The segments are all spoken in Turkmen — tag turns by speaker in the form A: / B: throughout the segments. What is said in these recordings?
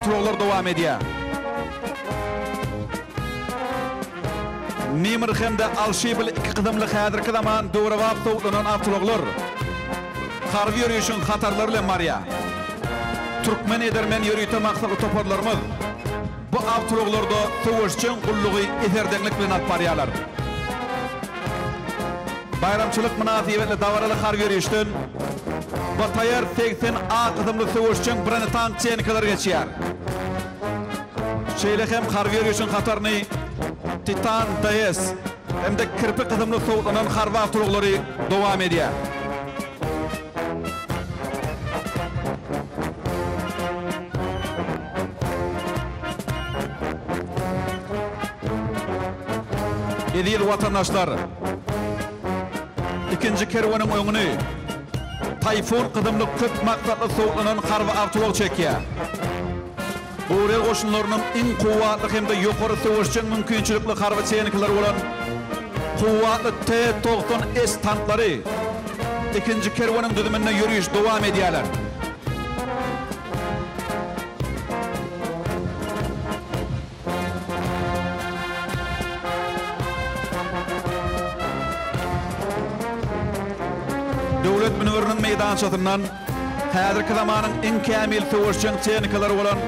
A: awtoulaglar dowam edýär. Nimr hem-de Al-Şibl iki kysymly häzirki zaman döwrebap sowutlanan awtoulaglar harby ýörişiň hatarlary bilen barýar. Türkmen edermen ýörite maksatly toparlarymyz bu awtoulaglarda söweşjeň gullugy eserdeňlik bilen alyp barýarlar. Baýramçylyk mynasybetli dabaraly harby ýörişden BTR 80 A kysymly söweşjeň bronetank tehnikalary geçýär. Şeýle hem harby ýörişiň hataryny Titan DS hem-de Kirpi kysymly sowutlanan harby awtoulaglary dowam edýär. Eziz watandaşlar! Ikinji kerweniň öňüni Taýfun kysymly köp maksatly sowutlanan harby awtoulag çekýär. Guryýer goşunlarynyň iň kuwwatly hem-de ýokary söweşjeň mümkinçilikli harby tehnikalary bolan kuwwatly T 90 S tanklary ikinji kerweniň düzüminde ýöriş dowam edýärler. Döwlet münberiniň meýdançasyndan häzirki zamanyň iň kämil söweşjeň tehnikalary bolan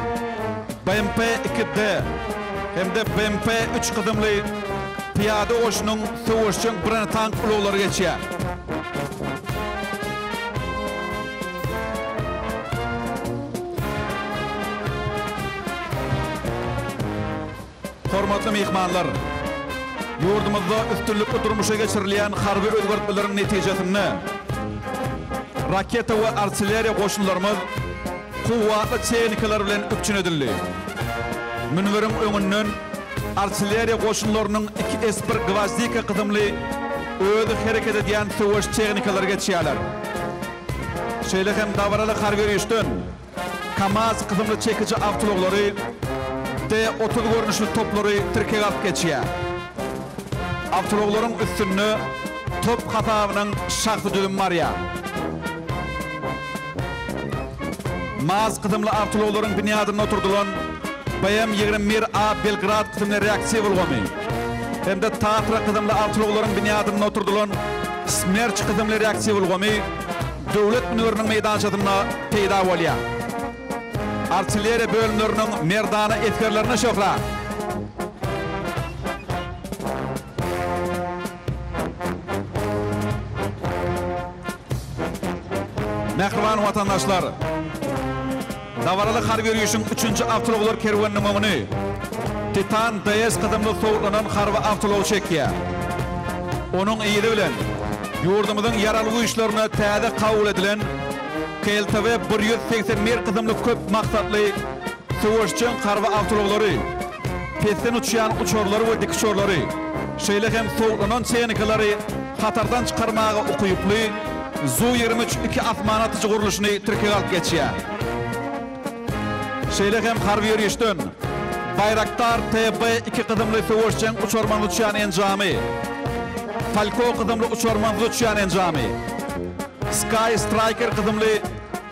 A: BMP iki D hem-de BMP üç kysymly pyýada goşunyň söweşjeň bronetank ulaglary geçýär. Hormatly myhmanlar! Ýurdumyzda üstünlikli durmuşa geçirilýän harby özgertmeleriň netijesinde raketa we artilleriýa goşunlarymyz kuwwatly tehnikalar bilen üpjün edildi. Münberiň öňünden artilleriýa goşunlarynyň iki S bir Gwozdika kysymly özi hereket edýän söweş tehnikalary geçýärler. Şeýle hem dabaraly harby ýörişden Kamaz kysymly çekiji awtoulaglary, D 30 görnüşli toplary tirkeg alyp geçýär. Awtoulaglaryň üstünde top hasabynyň şahsy düzümi barýar. Maz kysymly awtoulaglaryň binýadynda oturdylan BM 21 A Belgrad kysymly reaktiw ulgamy hem-de Tatra kysymly awtoulaglaryň binýadynda oturdylan Smerç kysymly reaktiw ulgamy Döwlet münberiniň meýdançasynda peýda bolýar. Artilleriýa bölümleriniň merdana esgerlerine şöhrat! Mähriban watandaşlar! Dabaraly harby ýörişiň üçünji awtoulaglar kerweniniň öňüni Titan DS kysymly sowutlanan harby awtoulagy çekýär. Onuň yzy bilen ýurdumyzyň Ýaragly Güýçlerine täze kabul edilen KLTV 181 kysymly köp maksatly söweşjeň harby awtoulaglary, pesden uçýan uçarlary we dikuçarlary, şeýle hem sowutlanan tehnikalary hatardan çykarmaga ukyply Zu 23 iki asman atyjy gurluşyny tirkege alyp geçýär. Şeýle hem harby ýörişden Baýraktar TB iki kysymly söweşjeň uçarmansyz uçýan enjamy, Falko kysymly uçarmansyz uçýan enjamy, Sky Striker kysymly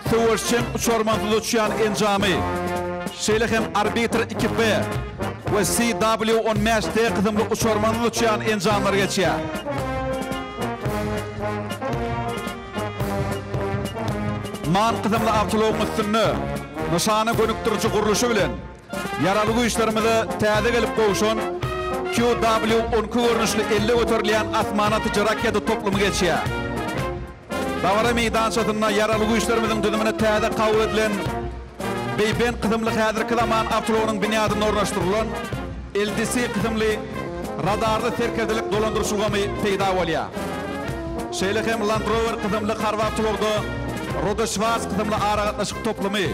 A: söweşjeň uçarmansyz uçýan enjamy, şeýle hem Arbitr iki B we CW 15 D kysymly uçarmansyz uçýan enjamlar geçýär. Man kysymly awtoulagyň üstünde nyşana gönükdiriji gurluşy bilen Ýaragly Güýçlerimize täze gelip gowşan QW 12 görnüşli elle göterilýän asmana atyjy raketa toplumy geçýär. Dabara meýdançasynda Ýaragly Güýçlerimiziň düzümine täze kabul edilen Beýbent kysymly häzirki zaman awtoulagynyň binýadynda ornaşdyrylan LDC kysymly radarly serkerdelik dolandyryş ulgamy peýda bolýar. Şeýle hem Land Rover kysymly harby awtoulagda Rodeşwars kysymly aragatnaşyk toplumy,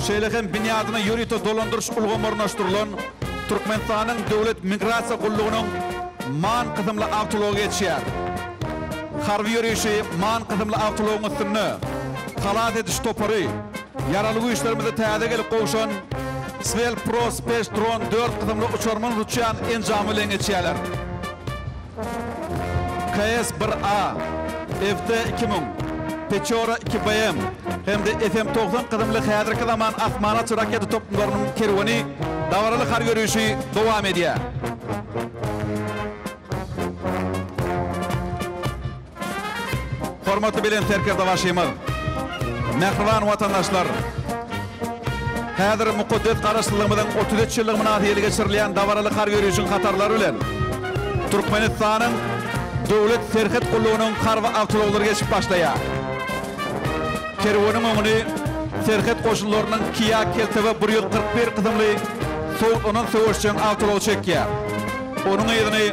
A: şeýle hem binýadyna ýörite dolandyryş ulgamy ornaşdyrylan Türkmenistanyň Döwlet migrasiýa gullugynyň man kysymly awtoulagy geçýär. Harby ýörişi man kysymly awtoulagyň üstünde halas ediş topary, Ýaragly Güýçlerimize täze gelip gowşan Swell Pro Space Drone dört kysymly uçarman uçýan enjamy bilen geçýärler. KS bir A, FD 2000. Peçora iki BM hem-de SM 90 kysymly häzirki zaman asman açy raketa toplumlarynyň kerweni dabaraly harby ýörişi dowam edýär. Hormatly Belent Serkerdebaşymyz, mähriban watandaşlar! Häzir mukaddes Garaşsyzlygymyzyň 33 ýyllygy mynasybetli geçirilýän dabaraly harby ýörişiň hatarlary bilen Türkmenistanyň Döwlet serhet gullugynyň harby awtoulaglary geçip başlaýar. Kerweniň öňüni Serhet goşunlarynyň Kia Keltebe 141 kysymly sowutlanan söweşjeň awtoulagy çekýär. Onuň yzyny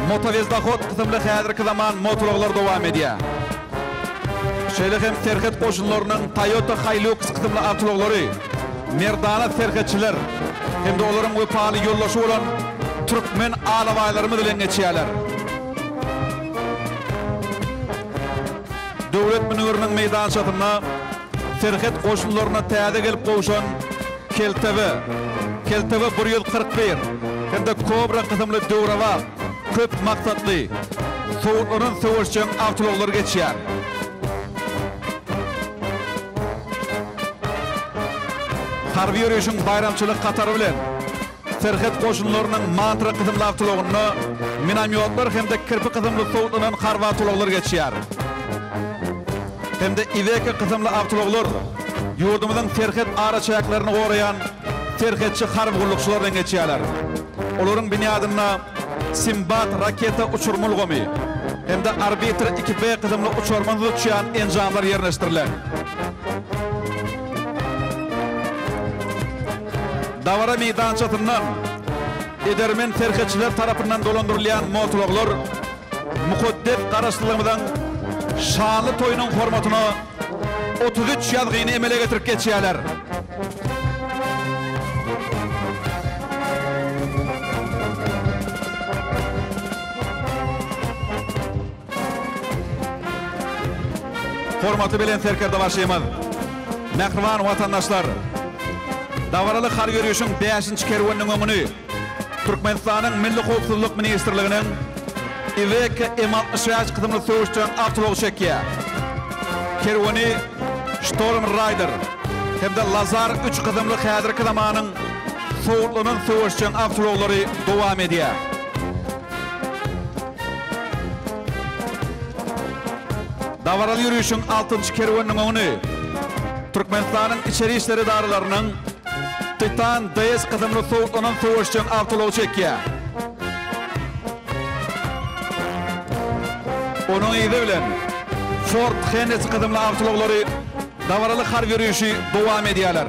A: Motowezdahod kysymly häzirki zaman motoulaglar dowam edýär. Şeýle hem serhet goşunlarynyň Toyota Hilux kysymly awtoulaglary merdana serhetçiler hem-de olaryň wepaly ýoldaşy bolan türkmen alabaýlarymyz bilen geçýärler. Döwlet münberiniň meýdançasynda serhet goşunlaryna täze gelip gowşan Keltebe, Keltebe 141 hem-de Kobra kysymly döwrebap, köp maksatly, sowutlanan söweşjeň awtoulaglar geçýär. Harby ýörişiň baýramçylyk hatary bilen Serhet goşunlarynyň Mantra kysymly awtoulagynda minomýotlar hem-de Kirpi kysymly sowutlanan harby awtoulaglar geçýär. Hem-de Iveco kysymly awtoulaglar ýurdumyzyň serhet araçäklerini goraýan serhetçi harby gullukçylar bilen geçýärler. Olaryň binýadynda Simbat raketa uçurma ulgamy hem-de Arbitr 2B kysymly uçarmansyz uçýan enjamlar ýerleşdirilen. Dabara meýdançasyndan edermen serhetçiler tarapyndan dolandyrylýan motoulaglar mukaddes Garaşsyzlygymyzyň şanly toýunyň hormatyna 33 ýazgyny emele getirip geçýärler. Hormatly Belent Serkerdebaşymyz, mähriban watandaşlar! Dabaraly harby ýörişiň bäşinji kerweniniň öňüni Türkmenistanyň Milli howpsuzlyk ministrliginiň Iveco M 65 kysymly söweşjeň awtoulagy çekýär. Kerweni Storm Rider hem-de Lazar üç kysymly häzirki zamanyň sowutlanan söweşjeň awtoulaglary dowam edýär. Dabaraly ýörişiň altynjy kerweniniň öňüni Türkmenistanyň Içeri işler edaralarynyň Titan DS kysymly sowutlanan söweşjeň awtoulagy çekýär. Onuň yzy bilen Ford Hennessy kysymly awtoulaglary dabaraly harby ýörişi dowam edýärler.